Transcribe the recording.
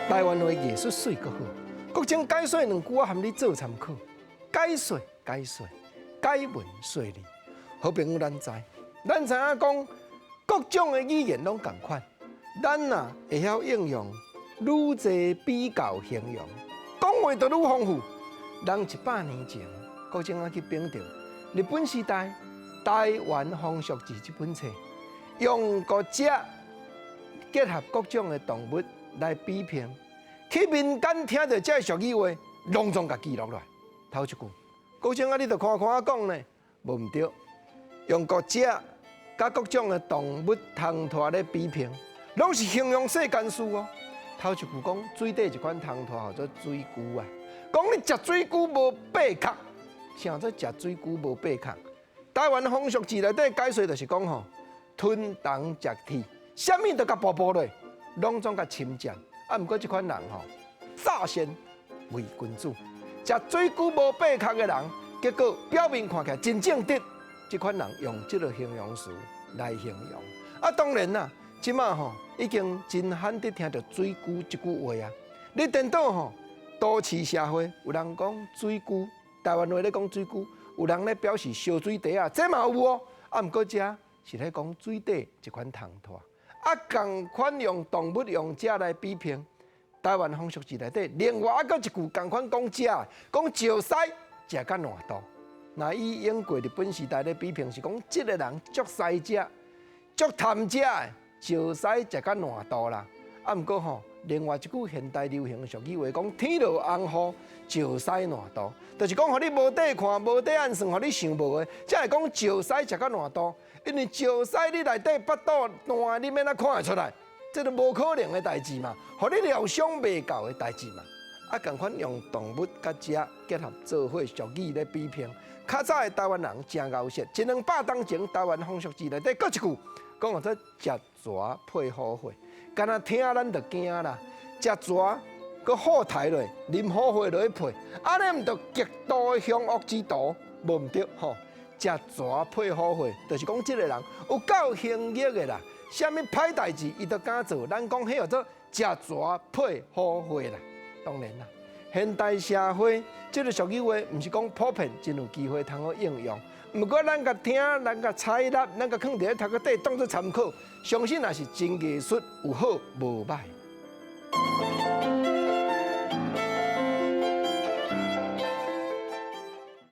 台灣話藝術媠閣好。國政解說兩句，我含你做參考。解說解說，解文說理。好朋友，咱知，咱知影講各種的語言攏仝款，咱若會曉應用愈濟比較形容，講話就愈豐富。人100年前，國政啊去編著日本時代《台灣風俗誌》這本冊，用國食結合各種的動物來比評，去民間聽著這俗語話，攏總共記錄落來。頭一句，國政啊，你著看看我講呢，無毋對。用國食佮各種的動物通脫咧比評，攏是形容世間事哦。頭一句講水底一款通脫號做水龜啊，講你食水龜無八殼，啥做食水龜無八殼？台灣風俗誌內底解說就是講吼，吞銅食鐵，啥物都共跋跋落，攏總共侵佔。啊，毋過這款人吼，詐善偽君子，食水龜無八殼的人，結果表面看起來真正直。這款人用這個形容詞來形容。啊，當然啦，這馬吼已經真罕得聽著水龜這句話啊。你顛倒吼，都市社會有人講水龜，台灣話咧講水龜，有人咧表示燒水袋仔，這嘛有哦。啊，毋過這是咧講水底一款通脫。啊，仝款用動物用食來比評，台灣風俗誌內底，另外閣一句仝款講食，講石獅食甲爛肚。那以英國日本時代咧比評是講，這個人足獅食、足貪食的，石獅食甲爛肚啦。啊，毋過吼，另外一句現代流行俗語話講，天落紅雨，石獅爛肚，就是講，予你無底看、無底按算，予你想無的，才會講石獅食甲爛肚。因為石獅你內底腹肚爛，你欲按怎看會出來？這都無可能的代誌嘛，予你料想袂到的代誌嘛。啊，仝款用動物佮食結合做伙俗語咧比評。較早的台灣人誠𠢕舌，一兩百冬前台灣風俗誌內底閣一句，講號做食蛇配虎血，敢若聽咱就驚啦。食蛇閣虎刣落，啉虎血落去配，按呢毋著極度的兇惡之徒，無毋對吼。食蛇配虎血，就是講這個人有夠兇惡的啦，啥物歹代誌伊都敢做。咱講彼號做食蛇配虎血啦，當然啦。現代社會，這個俗語話毋是講普遍真有機會通好應用。毋過咱共聽，咱共採納，咱共囥佇咧頭殼底當做參考，相信也是真藝術，有好無歹。